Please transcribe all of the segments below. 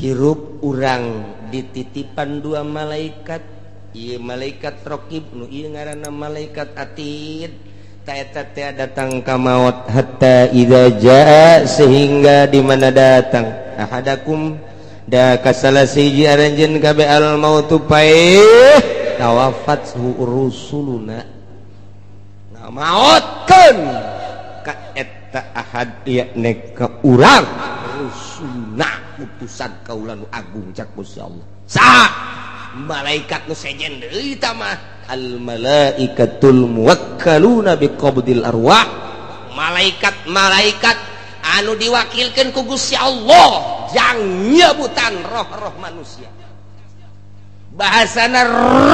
Hirup urang dititipan dua malaikat, ieu malaikat raqib nu ieu ngaranna malaikat atid. Ta eta teh datang ka maut hatta idza jaa sehingga di mana datang ahadakum da kasala siji aranjeun kabeh al mautu paeh tawafat rusuluna ngamaotkeun ka eta ahad yakne ka urang rusuluna utusan kaula nu agung cak Gusti Allah. Saha malaikat nu sejen deui ta mah al malaikatul muwakkaluna biqabdil arwah, malaikat-malaikat anu diwakilkeun ku Gusti Allah jang nyebutan roh-roh manusia. Bahasana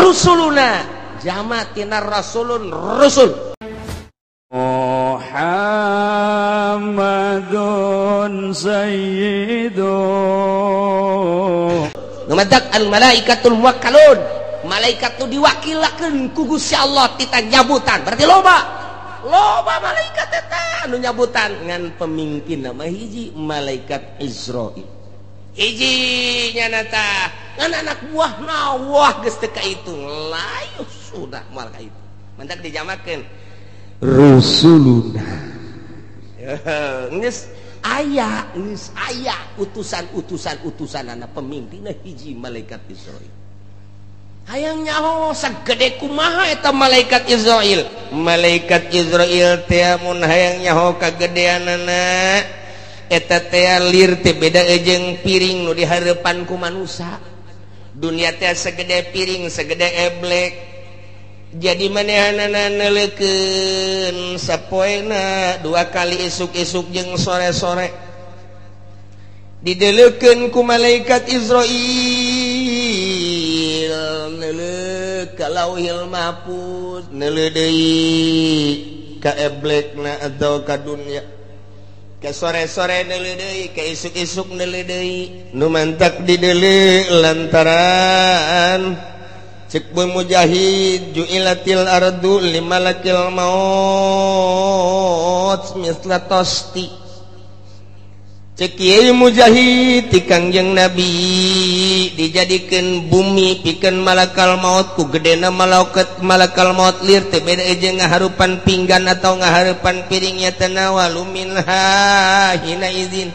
rusuluna jama tina rasulun rusul. Muhammadun sayyidu numadak al malaikatul muwakkalun, malaikat nu diwakilakeun ku Gusti Allah tita nyabutan, berarti loba loba malaikat eta anu nyabutan ngan pemimpin nama hiji malaikat Israil hiji nyana tah ngan anak buah nawah geus teu kaitung layu sudah moal kaitu mantak dijamakeun rusuluna geus aya geus aya utusan-utusan utusanana pemimpinna hiji malaikat Israil. Hayang nyaho sagede kumaha eta malaikat Israil. Malaikat Israil teh mun hayang nyaho kagedeanana eta teh lir teh beda jeung piring nu dihareupan ku manusa. Dunia teh segede piring, segede eblek. Jadi manehanana neuleukeun sapoena dua kali isuk-isuk jeung sore-sore. Dideleukeun ku malaikat Israil neuleuh ka Lauhil Mahfuz, neuleuh deui ka eblekna atau ka dunya. Ka sore-sore neuleuh deui, ka isuk-isuk neuleuh deui. Nu mantak dideuleuh lantaran cek Mujahid ju'ilatil ardu limalakil maut misla tosti. Cek Kiai Mujahid ti Kangjeng Nabi dijadikeun bumi pikeun malakal maut ku gedena malaikat malakal maut lir teh beda jeung ngaharupan pinggan atau ngaharupan piringnya tanawalu minha hina izin.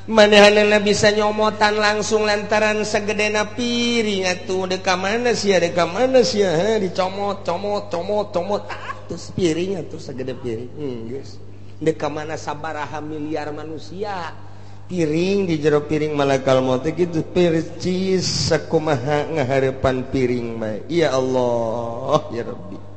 Manehanana bisa nyomotan langsung lantaran segedena piring atuh deka mana sia dicomot comot comot comot atuh piring atuh segede piring geus deka mana sabaraha miliar manusia piring di jero piring malakal maut gitu percis sakumaha ngahareupan piring bae. Ya Allah ya Rabbi.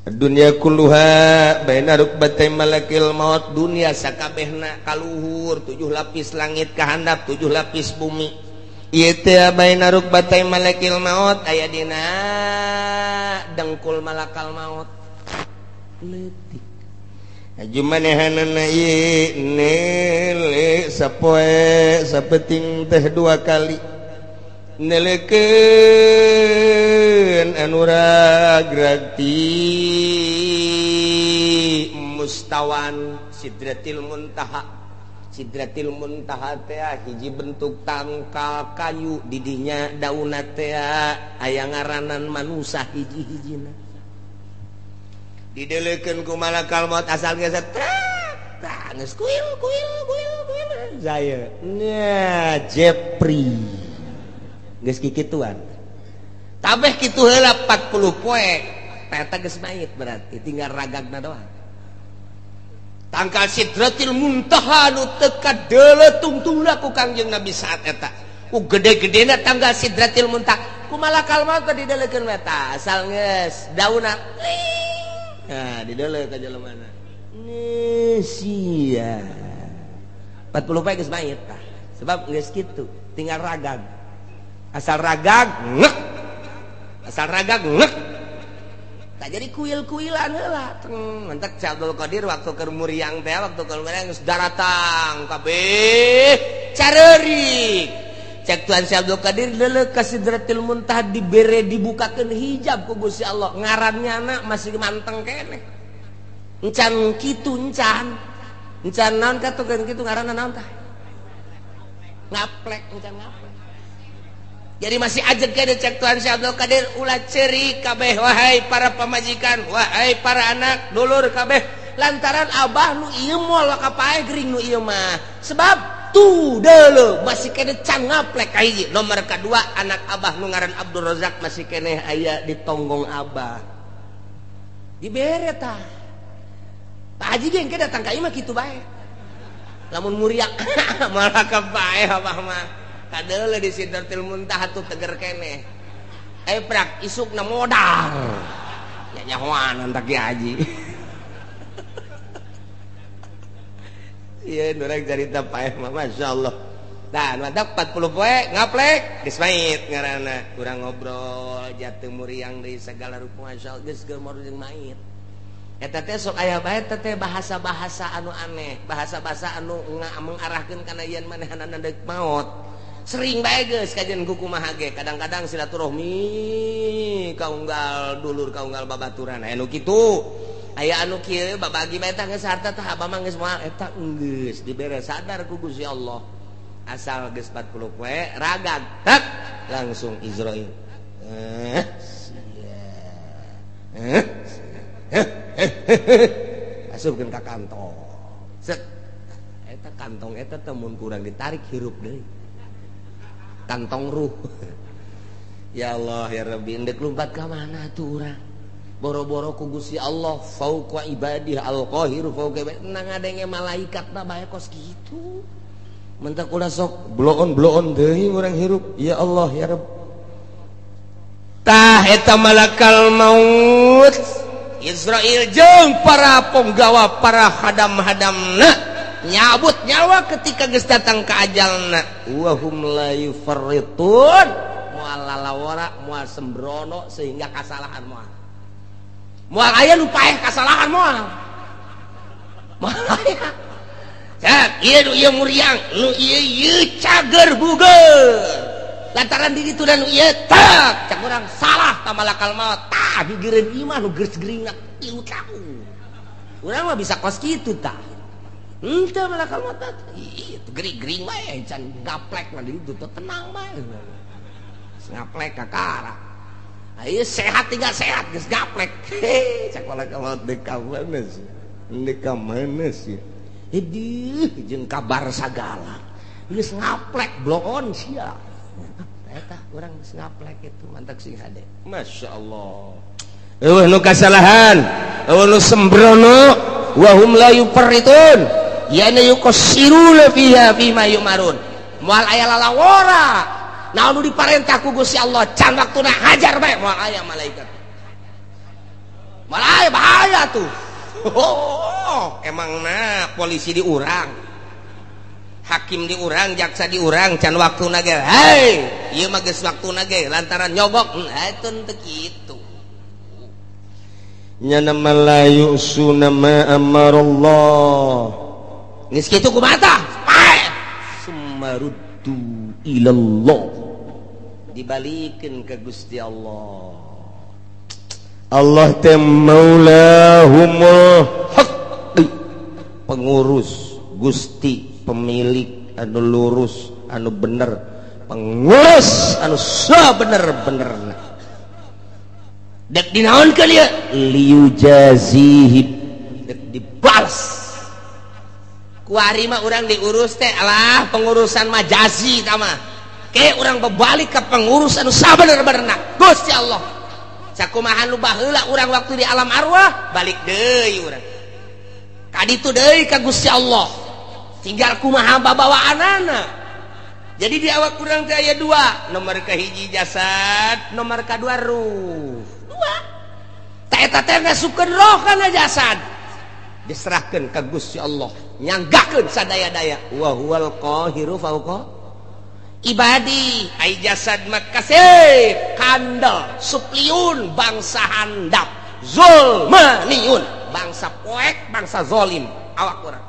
Dunia kulluha baina rukbatay malakil maut, dunia sakabehna kaluhur 7 lapis langit kahandap 7 lapis bumi. Ieu teh baina rukbatay malakil maut aya dina dengkul malakal maut leutik. Aju manehanana ieu neule sapoe sapeting teh 2 kali neleukeun anu ragrag ti mustawan sidratil muntaha. Sidratil muntaha teh hiji bentuk tangkal kayu didinya daunna teh aya ngaranan manusa hiji-hijina. Dideleukeun ku malakal maut asal geus tah geus kuil kuil kuil kuil saya nya Jepri geus kikituan. Tabeh kitu heula 40 poe eta geus mayit berarti tinggal ragagna doang. Tangkal sidratil muntaha nu teu kadeuleu tungtungna ku Kangjeng Nabi saat eta. Ku gede-gedena tanggal sidratil muntaha ku malakal maut dideleukeun eta asal geus daunna ling. Nah dideuleu ka jelemana. Ni sia 40 poe geus mayit tah. Sebab geus kitu tinggal ragag. Asal ragag ngek. Asal ragag ngek. Tak jadi kuil-kuilan heula. Mentak Abdul Qadir waktu keur muriang teh waktu keur muriang geus daratang kabeh careurik. Cek Tuhan Syekh Abdul Qadir leuleuk ka Sidratil Muntaha dibere dibukakeun hijab ku Gusti Allah. Ngarannya anak masih manteng keneh. Encan kitu encan. Encan naon katukeun kitu ngaranna naon tah? Ngaplek encan ngaplek. Jadi masih ajeg kene cek Tuhan Syekh Abdul Qadir ulah ceri kabeh wahai para pamajikan, wahai para anak, dulur kabeh lantaran abah nu ieu moal kapae gering nu ieu mah. Sebab tuh deuleu masih kene can ngaplek kahiji. Nomor kadua anak abah nu ngaran Abdul Razak masih kene aya di tonggong abah. Dibere tah. Pak Haji ge engke datang ka imah kitu bae. Lamun muriak malah kapae abah mah. Kadeule di Sidratil Muntaha tuh teger keneh. Eh prak isukna modal. Ya nyahoan entak Ki Haji. Ieu urang carita paeh mah masyaallah. Tah mantap 40 poe ngaplek geus mait ngaranna. Urang ngobrol jatuh muriang deui sagala rupa masyaallah geus geumor jeung mait. Eta teh sok aya bae teh bahasa-bahasa anu aneh, bahasa-bahasa anu mengarahkeun kana yen manehanana deuk maot. Sering bae geus kajian kumaha ge kadang-kadang silaturahmi kaunggal dulur kaunggal babaturan aya nu kitu aya anu kieu babagi bae tah geus harta tah abah mah geus moal eta geus dibere sadar ku Gusti Allah asal geus 40 poe ragag tak langsung Izrail asupkeun ka kantong set eta kantong eta teh mun kurang ditarik hirup deui kantong ruh. Ya Allah ya Rabbi endek lumpat ka mana tuh urang boro-boro ku Gusti Allah fauqa ibadih al-qahiru fauqa ibadih nang ngadenge malaikat na bae kos kitu mentak ulah sok bloon-bloon deui urang hirup ya Allah ya Rabb tah eta malakal maut Israil jeung para penggawa para hadam-hadamna nyabut nyawa ketika geus datang ka ajalna wa hum la yufarritun moal lalawara moal sembrono sehingga kasalahan moal moal aya nu paeh kasalahan moal moal aya cak ieu nu ieu muriang nu ieu ieu cager buger lantaran di ditu dan nu ieu tak cak urang salah ta malakal maut tah gigireun ieu mah nu geus geuringna 3 tahun urang mah bisa kos kitu tah henteu malakal maut itu gering-gering bae can gaplek mah di ditu tenang bae ngaplek kakara ieu sehat tinggal sehat geus gaplek cak malakal maut deuk ka mana sih deuk ka mana sih hidih jeung kabar sagala geus ngaplek bloon sia eta urang geus ngaplek itu mantak sing hade masyaallah eueuh nu kasalahan eueuh nu sembrono wa hum la yufarritun yana yuqassiruna fiha fima yumarun moal aya lalawora naon nu diparentah ku Gusti Allah can waktuna hajar bae moal aya malaikat moal aya bahaya tuh. Oh, emangna polisi diurang hakim diurang jaksa diurang can waktuna ge hei ieu mah geus waktuna ge lantaran nyogok eta teu kitu nyana malayu usuna ma amarallah geus kitu kumaha tah pae sumaruddu ilallah dibalikeun ka Gusti Allah. Allah teh maulahumul haq pengurus Gusti pemilik anu lurus anu bener pengurus anu sabener-benerna dek dinaonkeun ieu liujazihi dek dibalas kuari mah urang diurus teh alah pengurusan majazi tah mah ke urang berbalik ke pengurus anu sabener-benerna Gusti Allah sakumaha nu baheula urang waktu di alam arwah balik deui urang ka ditu deui ka Gusti Allah tinggal kumaha babawaanana. Jadi di awak urang teh aya dua nomor kahiji jasad nomor kadua ruh dua ta eta teh ngasupkeun roh kana jasad diserahkeun ka Gusti Allah nyanggakeun sadaya-daya wa huwal qahiru fauqa ibadi ai jasad makasih kandel supliun bangsa handap zulmaniun bangsa poek bangsa zolim awak urang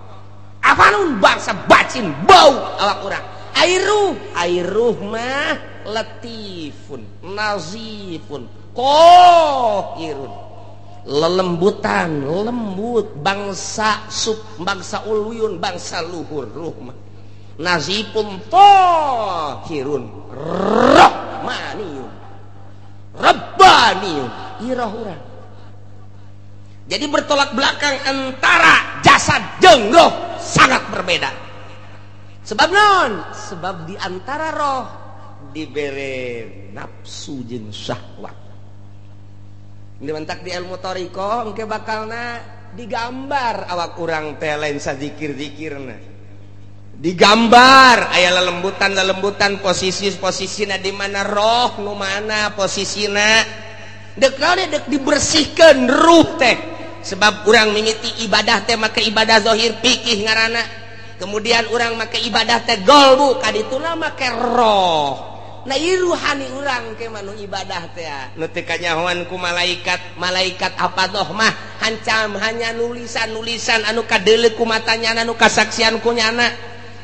afanun bangsa bacin bau awak urang airuh airuh mah latifun nazifun qahirun lelembutan lembut bangsa sub bangsa uluyun bangsa luhur ruh mah Nazifun tahirun rahmaniyun rabbaniyun. Ieu roh urang. Jadi bertolak belakang antara jasad jeung roh sangat berbeda. Sebab non? Sebab di antara roh dibere nafsu jeung syahwat. Dimentak di ilmu thariqah engke bakalna digambar awak urang teh lain sazikir-zikirna. Digambar aya lelembutan-lelembutan posisi-posisina di mana roh nu mana posisina. Dek naon dek dibersihkeun ruh teh. Sebab urang mimiti ibadah teh make ibadah zahir pikih ngaranna. Kemudian urang make ibadah teh golbu kadituna make roh. Nah ieu ruhani urang ke manu ibadah teh nu teu kanyahoan ku malaikat. Malaikat apa doh mah hancam hanya nulisan-nulisan anu kadeuleu ku matanya anu kasaksian ku nyana.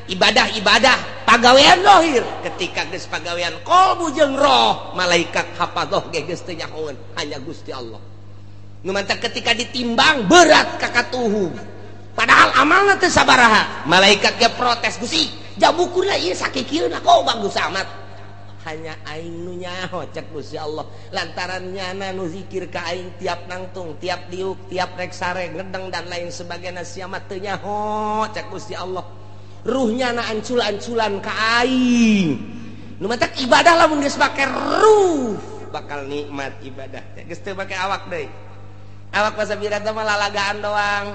Ibadah-ibadah pagawean zahir ketika geus pagawean qalbu jeung roh malaikat hafadoh ge geus teu nyahoeun hanya Gusti Allah. Nu mantak ketika ditimbang berat ka katuhu. Padahal amalna teu sabaraha. Malaikat ge protes, Gusti, jabukurna ieu sakikieuna kok bagus amat. Hanya aing nu nyaho cek Gusti Allah. Lantaran nyana nu zikir ka aing tiap nangtung, tiap diuk, tiap rek sare, ngedeng dan lain sebagainya sia mah teu nyaho cek Gusti Allah. Ruhnya na ancul-anculan ka aing. Nu matak ibadah lamun geus make ruh bakal nikmat ibadah teh. Geus teu make awak deui. Awak pasabira teh mah lalagaan doang.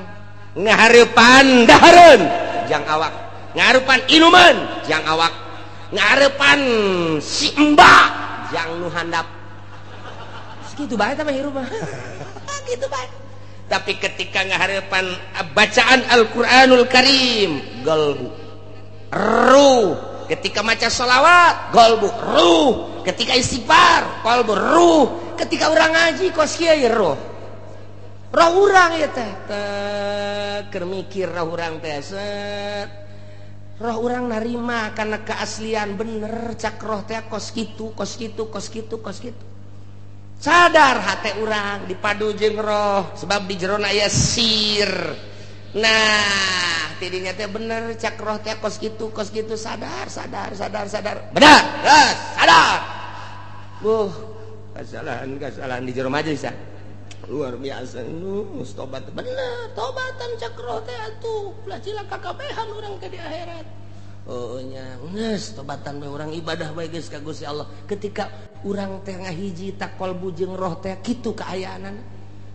Ngahareupan dahareun jang awak, ngahareupan inuman jang awak, ngahareupan si embak jang nu handap. Sakitu bae teh mah hirup mah. Kitu bae. Tapi ketika ngahareupan bacaan Al-Qur'anul Karim, qalbu ruh. Ketika maca sholawat, qalbu ruh. Ketika istighfar, qalbu ruh. Ketika urang ngaji kos kieu ruh. Roh urang ieu teh keur mikir roh urang teh set. Roh urang narima kana keaslian bener cak roh teh kos kitu, kos kitu, kos kitu, kos kitu. Sadar hate urang dipadu jeung roh sebab di jerona aya sir. Nah, tidinya teh bener cak roh teh kos kitu, sadar, sadar, sadar, sadar. Benar, yes, sadar. Kesalahan di jero majelis ya. Luar biasa nu tobat bener, tobatan cak roh teh atuh ulah cilaka kabehan urang teh di akhirat. Oh nya, geus tobatan bae urang ibadah bae geus ka Gusti Allah. Ketika urang teh ngahiji tak qalbu jeung roh teh kitu kaayaanana.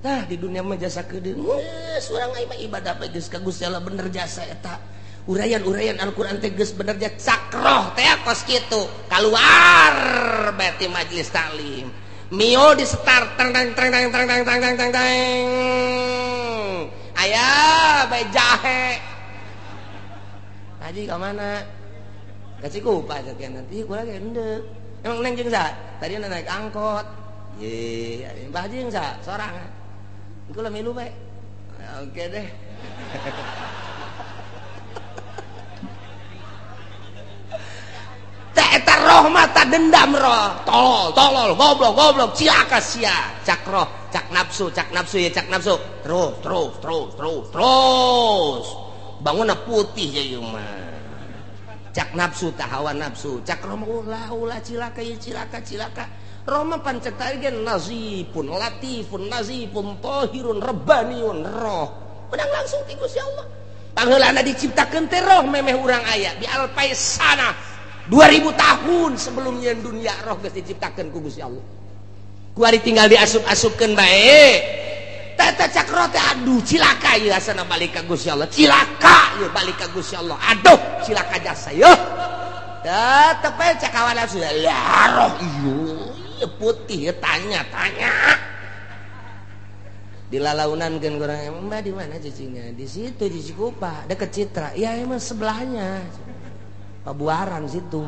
Tah di dunia mah jasa keudeung. Geus urang mah ibadah bae geus ka Gusti Allah bener jasa eta. Uraian-uraian Al-Qur'an teh geus bener jasa cak roh teh kos kitu. Kaluar bae ti majelis taklim. Mio di start tang tang tang tang tang tang tang tang tang. Aya bae jahe. Haji ka mana? Ka Cikupa cek nanti kula ge endek. Emang neng jeung saha? Tadi naik angkot. Ye, Mbah Haji jeung saha? Sorangan. Kula milu bae. Oke deh. Eta roh mata dendam roh. Tolol, tolol, goblok, goblok, cilaka sia. Cak roh, cak nafsu ya cak nafsu. Terus, terus, terus, terus, terus. Bangunna putih ya ieu mah. Cak nafsu tah hawa nafsu. Cak roh mah ulah ulah cilaka ya cilaka cilaka. Roh mah pancet ge nazifun, latifun, nazifun, tahirun, rabbaniun roh. Menang langsung ti Gusti Allah. Pangheulana diciptakeun teh roh memeh urang aya di alpai sana. 2000 tahun sebelumnya dunia roh geus diciptakeun ku Gusti Allah. Kuari tinggal diasup-asupkeun bae. Tata cak roh teh aduh cilaka ieu asana balik ka Gusti Allah. Cilaka ieu balik ka Gusti Allah. Aduh cilaka jasa ieu. Tetep bae cak hawa nafsu. Lah roh ieu putih tanya-tanya. Dilalaunan keun urang, "Mbak di mana cicingnya?" "Di situ di Cikupa, deket Citra." "Iya emang sebelahnya." Pabuaran situ.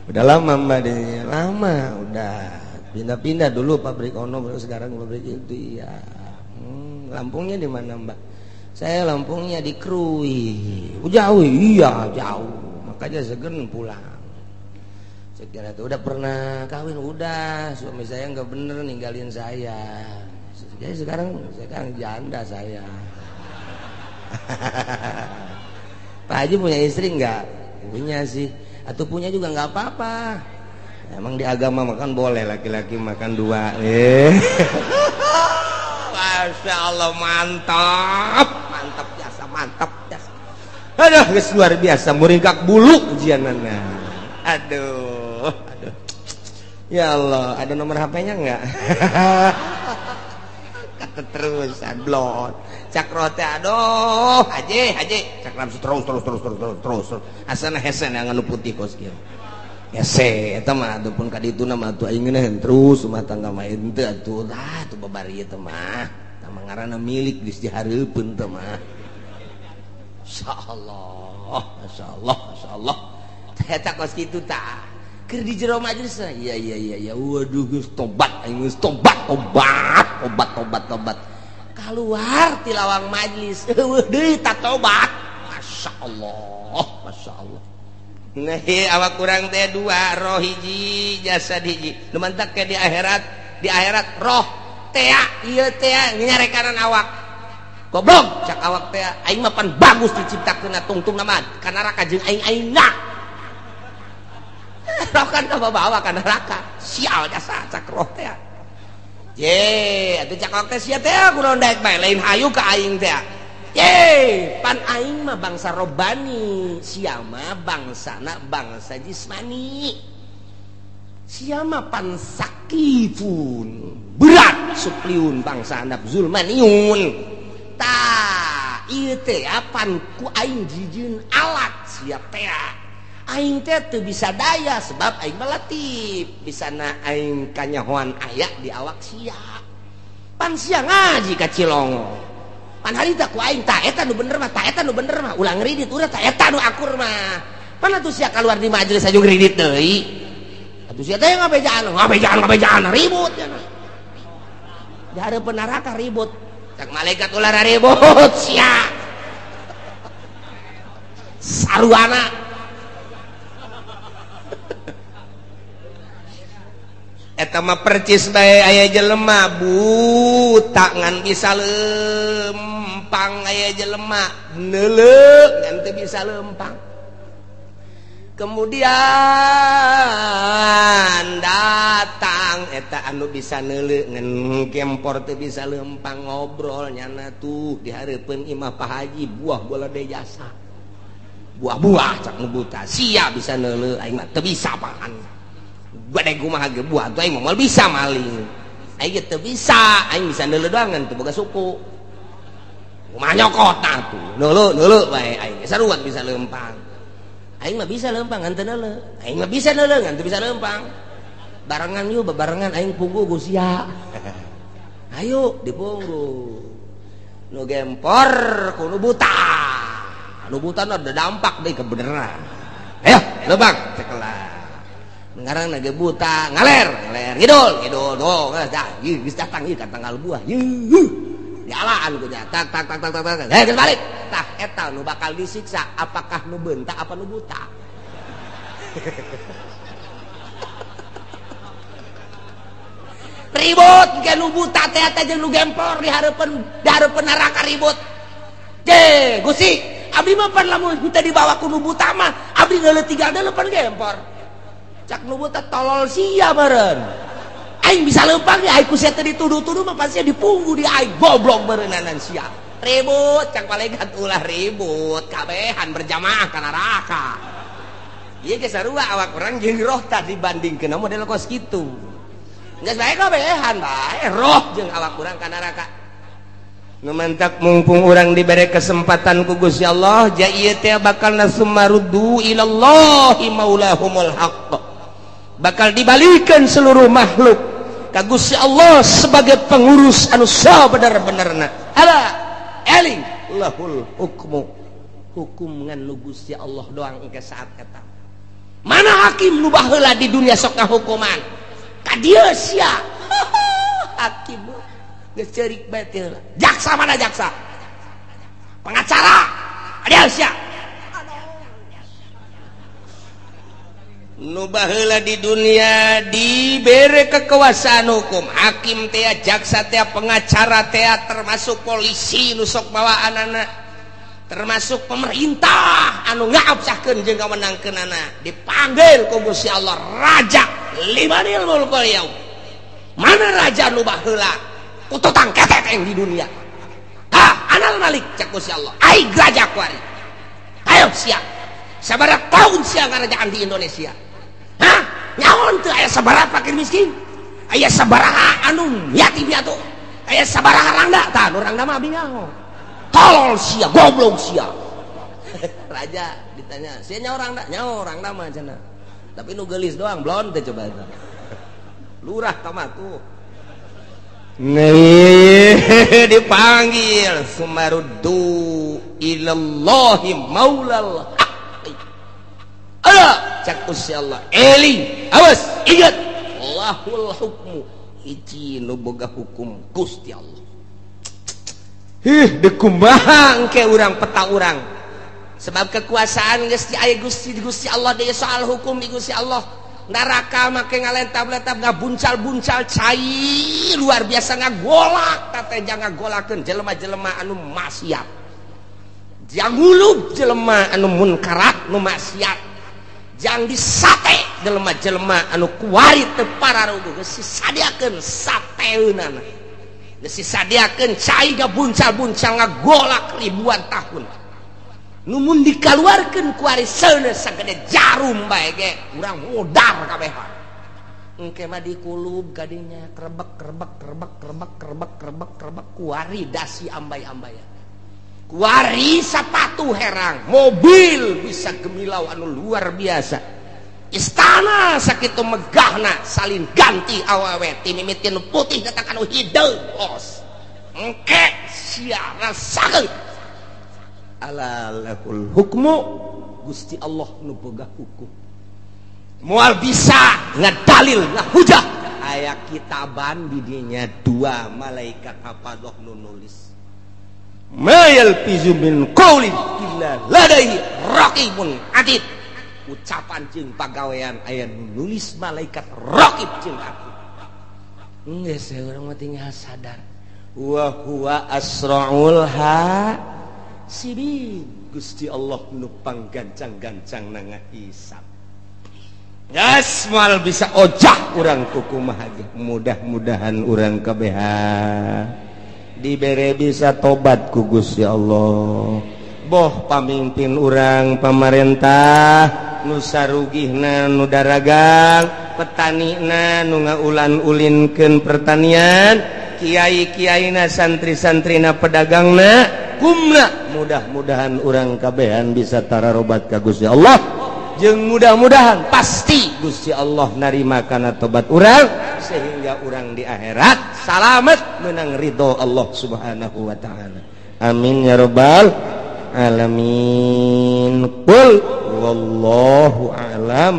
Udah lama Mbak di lama udah pindah-pindah dulu pabrik ono baru sekarang pabrik itu iya. Lampungnya di mana Mbak? Saya Lampungnya di Krui. Oh, jauh iya jauh. Makanya segen pulang. Saya kira tuh udah pernah kawin udah suami saya nggak bener ninggalin saya. Jadi sekarang janda saya. Pak Haji punya istri enggak? Punya sih. Atau punya juga enggak apa-apa. Emang di agama makan boleh laki-laki makan dua. Masya Allah, mantap, mantap jasa, mantap jasa. Aduh, geus luar biasa, muringkak bulu ujianana. Aduh, aduh. Ya Allah, ada nomor HP-nya enggak? Keterusan blon. Cakro teh aduh, haji, haji. Cak langsung terus terus terus terus terus terus. Asana hesen yang anu putih kos kieu. Hese eta mah atuh pun ka dituna mah atuh aing ngeunaheun terus rumah tangga mah henteu atuh. Tah atuh babari ieu teh mah. Tah mah ngaranna milik geus dihareupeun teh mah. Masyaallah, masyaallah, masyaallah. Eta kos kitu tah. Keur di jero majelis iya iya iya iya waduh geus tobat aing geus tobat tobat tobat tobat tobat. Keluar ti lawang majelis eueuh deui ta tobat. Masyaallah, masyaallah. Nah, awak kurang teh dua, roh hiji, jasad hiji. Nu mantak ke di akhirat roh tea, ieu tea nyarekanan awak. Goblok cak awak teh, aing mah pan bagus diciptakeun tungtungna mah ka neraka jeung aing aingna. Roh kan bawa ka neraka. Sial jasa cak roh teh. Ye, atuh cak awak teh sia teh kunaon daek bae lain hayu ka aing teh. Ye, pan aing mah bangsa robani, sia mah bangsana bangsa jismani. Sia mah pan sakifun, berat supliun bangsa handap zulmaniun. Tah, ieu teh pan ku aing jijieun alat sia teh. Aing teh teu bisa daya sebab aing mah latif, bisana aing kanyahoan aya di awak sia. Pan sia ngaji ka Cilongo. Pan harita ku aing ta eta nu bener mah, ta eta nu bener mah, ulah ngridit ulah ta eta nu akur mah. Pan atuh sia kaluar di majelis aja ngridit deui. Atuh sia teh ngabejaan, ngabejaan, ngabejaan ribut nya. Di hareupeun neraka ribut. Cak malaikat ulah ribut sia. Saruana. Eta mah percis bae aya jelema buta ngan bisa lempang, aya jelema neuleuh ngan teu bisa lempang. Kemudian datang eta anu bisa neuleuh ngan gempor teu bisa lempang, ngobrol nyana tuh di hareupeun imah Pak Haji buah bola deui jasa. Buah-buah cak nu buta sia bisa neuleuh aing mah teu bisa pangan. Badai kumaha ge buah tuh aing moal bisa maling. Aing teu bisa, aing bisa neuleuh doangan teu boga suku. Kumaha nyokot tah tuh. Neuleuh neuleuh bae aing saruat bisa lempang. Aing mah bisa lempang ngan teu neuleuh. Aing mah bisa neuleuh ngan teu bisa lempang. Barengan yuk bebarengan aing punggu ku sia. Ayo dipunggu. Nu gempor ku nu buta. Nu buta ada dampak deui kebeneran. Ayo lempang cekelah. Ngarang nage buta ngaler ngaler ngidul ngidul doh geus dah ieu geus datang ieu ka tanggal buah ieu dialaan ku nya tak tak tak tak tak heh geus balik tah eta nu bakal disiksa apakah nu beunta apa nu buta. Ribut ke nu buta teh eta jeung nu gempor di hareupeun neraka ribut. Je Gusti abdi mah pan lamun teu dibawa ku nu buta mah abdi geuleuh tiga deuleuh pan gempor. Cak nu buta tolol sia meureun. Aing bisa leumpang ya aing ku sia teu dituduh-tuduh mah pasti dipunggu di aing goblok meureunnanan sia. Ribut cak malaikat ulah ribut kabehan berjamaah ka neraka. Ieu ge sarua awak urang jeung roh tah dibandingkeun model kos kitu. Geus bae kabehan bae roh jeung awak urang ka neraka. Nu mantak mumpung urang dibere kesempatan ku Gusti Allah, ja ieu teh bakal nasumaruddu ilallahi maulahumul haqq. Bakal dibalikan seluruh makhluk ka Gusti Allah sebagai pengurus anu sabener-benerna. Ala eling lahul hukmu. Hukum ngan nu Gusti Allah doang engke saat eta. Mana hakim nu baheula di dunia sok ngahukuman? Ka dieu sia. Hakim geus ceurik bae teh heula. Jaksa mana jaksa? Pengacara. Ka dieu sia. Nu baheula di dunia dibere kekuasaan hukum, hakim teh, jaksa teh, pengacara teh, termasuk polisi nu sok mawa anak. Termasuk pemerintah anu ngaabsahkeun jeung kamenangkeunana dipanggil ku Gusti Allah raja limanil mulkul yaum. Mana raja nu baheula kututang ketek yang di dunia. Ha, anal malik cak Gusti Allah. Aing raja kuari. Ayo sia. Sabaraha tahun sia ngarajaan di Indonesia? Hah? Nyaon teu aya sabaraha fakir miskin? Aya sabaraha anu yatim piatu? Aya sabaraha rangda? Tah nu rangda mah abi nyaho. Tolol sia, goblok sia. Raja ditanya, sia nyaho rangda? Nyaho rangda mah cenah. Tapi nu geulis doang, blon teh coba eta. Lurah tama tuh. Nih dipanggil sumaruddu ilallahi maulal haqqi. Ala cak Gusti Allah, eling, awas, ingat lahul hukmu, hiji nu boga hukum Gusti Allah. Hih, dekumaha engke urang peta urang. Sebab kekuasaan geus aya Gusti Gusti Allah deui soal hukum di Gusti Allah. Neraka make ngalentab-lentab ngabuncal-buncal cai luar biasa ngagolak teh ngagolakeun jelema-jelema anu maksiat. Jang ngulub jelema anu munkarat nu maksiat. Jang disate jelema-jelema anu kuari teu pararuguh geus disadiakeun sateunana. Geus disadiakeun cai ngabuncal-buncal ngagolak ribuan tahun. Numun dikaluarkeun kuari seuneu sagede jarum bae ge urang modar kabehan. Engke mah dikulub kadinya krebek krebek krebek krebek krebek krebek krebek kuari dasi ambay-ambayan. Kuari sapatu herang, mobil bisa gemilau anu luar biasa. Istana sakitu megahna salin ganti awewe ti mimiti nu putih datang kanu hideung bos. Engke sia rasakeun. Ala lahul hukmu, Gusti Allah nu boga hukum. Moal bisa ngadalil ngahujah aya kitaban di dinya dua malaikat hafadah nu nulis. Ma yalfizu min qaulin illa ladaihi raqibun atid. Ucapan jeung pagawean aya nu nulis malaikat raqib jeung atid. Geus urang mah tinggal sadar wa huwa asraul hasibin. Gusti Allah nu panggancang-gancang na ngahisab. Geus moal bisa ojah urang kukumaha ge. Mudah-mudahan urang kabehan dibere bisa tobat ku Gusti Allah. Boh pamimpin urang pamarentah nu sarugihna nu daragang, petanina nu ngaulan-ulinkeun pertanian, kiai-kiaina santri-santrina pedagangna kumna, mudah-mudahan urang kabehan bisa tararobat ka Gusti Allah. Jeung mudah-mudahan pasti Gusti Allah narima kana tobat urang sehingga urang di akhirat salamet menang ridho Allah Subhanahu wa taala. Amin ya rabbal alamin. Qul wallahu a'lam.